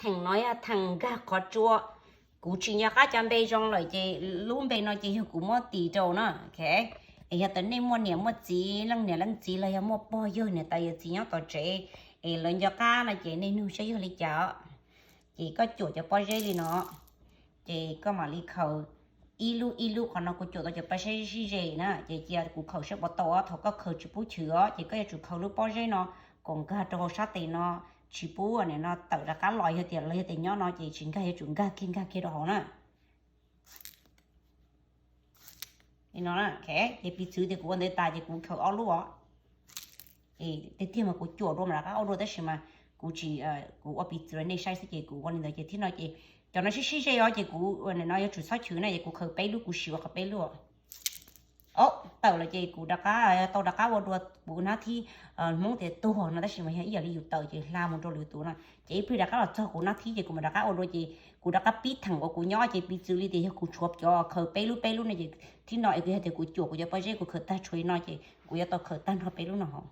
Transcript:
Theem no yog theem nkag qhov tsua. Kuv tsis nco qab cov npe zoo lawm ces lub npe no ces yog kuv muab tis rau na. Es yog tias nej muaj niam muaj txiv, leej niam leej txiv los yog muaj pog yawg niam tais yawm txiv nyob tom tsev es lawv nco qab no ces nej nug saib yog li cas. Ces koj cuam cov pob zeb li no, ces koj mam li khaws ib lub ib lub. Qhov no kuv cuam tau cov pob zeb sib ze na, ces cia kuv khaws saib puas tau os. Thaum koj khaws tsis pub chwv os ces koj yuav tsum khaws lub pob zeb no kom nkag rau hauv sab tes no, tsis pub no tawm rov qab los. Yog tias los yog tias nyob no ces tsis nkag, yuav tsum nkag kiag nkag kiag rau hauv na. Ces piv txwv tias kuv ua ntawd tas ces kuv khaws ob lub os. Tiag tiag mas kuv cuam dua mas rov qab ua dua, tab sis mas kuv tsis, kuv ua piv txwv rau nej saib xwb ces kuv ua li ntawd. Ces thiab no ces cov no sib sib ze os, ces kuv no yuav tsum txhob chwv na, ces kuv khaws peb lub, kuv siv ua qhov peb lub. Ob, tawm lawm ces kuv rov qab, tau rov qab ua dua kuv nab thib. Hmoob tias tuag no tab sis mas yog ib yam li yus tawm ces hla mus rau lwm tus no. Ces ib pliag rov qab los txog kuv nab thib ces kuv mam rov qab ua dua, ces kuv rov qab pib theem uas kuv nyob. Ces piv txwv li tias yog kuv tshuav cov khaws peb lub peb lub no ces thiab no es kuv yog tias kuv cuam kuv cov pob zeb kuv khaws tag tshuav li no ces kuv yuav tau khaws tag nrho peb lub no hauv.